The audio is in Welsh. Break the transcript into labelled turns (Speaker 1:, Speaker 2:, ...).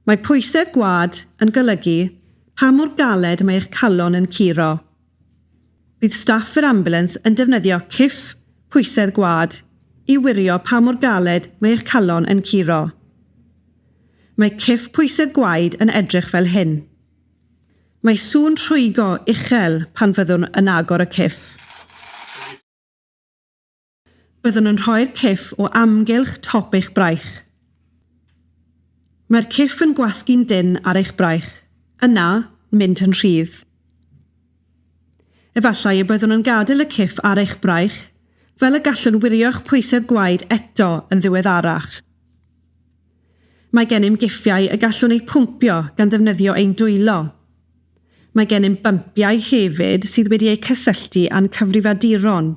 Speaker 1: Mae pwysedd gwaed yn golygu pa mor galed mae eich calon yn curo. Bydd staff yr ambiwlans yn defnyddio cyff pwysedd gwaed i wirio pa mor galed mae eich calon yn curo. Mae cyff pwysedd gwaed yn edrych fel hyn. Mae sŵn rhwygo uchel pan fyddwn yn agor y cyff. Byddwn yn rhoi'r cyff o amgylch top eich braich. Mae'r cyff yn gwasgu'n dynn ar eich braich, yna mynd yn rhydd. Efallai y byddwn yn gadael y cyff ar eich braich fel y gallwn wirio'ch pwysedd gwaed eto yn ddiweddarach. Mae gennym gyffiau y gallwn eu pwmpio gan ddefnyddio ein dwylo. Mae gennym bympiau hefyd sydd wedi eu cysylltu â'n cyfrifiaduron.